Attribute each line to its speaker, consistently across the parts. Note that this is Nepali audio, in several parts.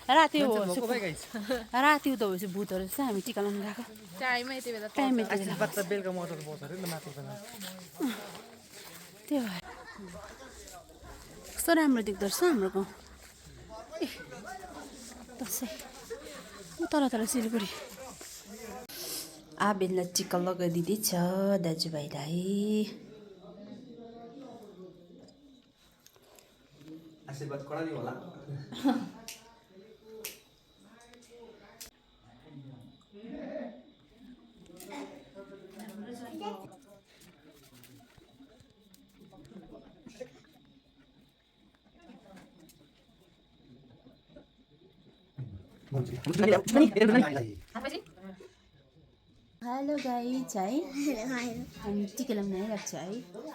Speaker 1: राति हो राति त भएपछि भूतहरू जस्तो हामी टिका लाउनु गएको
Speaker 2: टाइमै यति बेला
Speaker 1: टाइम यति बेला
Speaker 3: बच्चा बेलुका मटर पाउँछ अरे ल माथि
Speaker 1: त्यो भएर कस्तो राम्रो देख्दो रहेछ हाम्रो गाउँ ए दसैँ तल तल सिलगढी आबेललाई टिका लगाइदिँदैछ दाजुभाइलाई
Speaker 3: आशीर्वाद कडा नि होला
Speaker 1: हेलो गाइज है हामी टिका लगाउन आइरहेको छ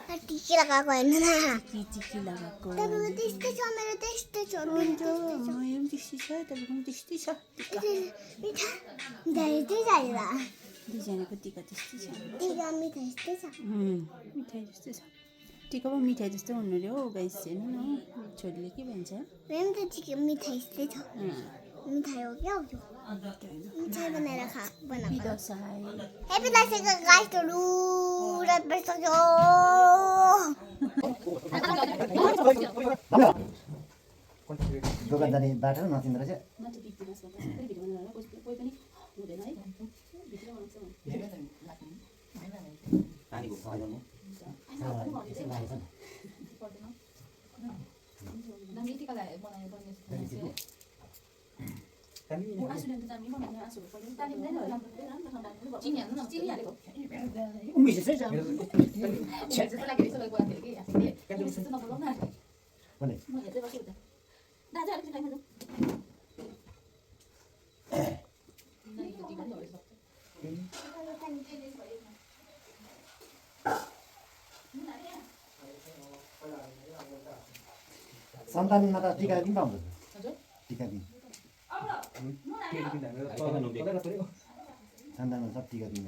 Speaker 1: है
Speaker 4: टिकी लगाएको होइन
Speaker 1: टिकी लगाएको
Speaker 4: त्यस्तै छ मेरो त्यस्तै छ
Speaker 1: मेरो पनि त्यस्तै छ तपाईँको पनि त्यस्तै छ
Speaker 4: धेरै चाहिएर
Speaker 1: दुईजनाको टिका त्यस्तै छ
Speaker 4: टिका मिठाई यस्तै छ
Speaker 1: मिठाई जस्तै छ टिका पनि मिठाई जस्तो हुनु अरे हो गाइस हेर्नु न छोरीले के भन्छ
Speaker 4: मेरो पनि त टिका मिठाई यस्तै छ मिठाई हो क्या हो मिठाई बनाएर बनाएको
Speaker 1: दसैँ
Speaker 4: हेप्पी दसैँको गाइसहरू रात भइसक्यो
Speaker 5: दोकान जाने बाटो नचिन्दो रहेछ सन्तानमा त टिका दिन पाउँछ टिका दिन सन्तानमा सब टिका दिन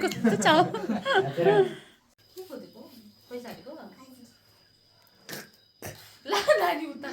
Speaker 1: कस्तो छ
Speaker 2: पैसा हालेको ला नानी उता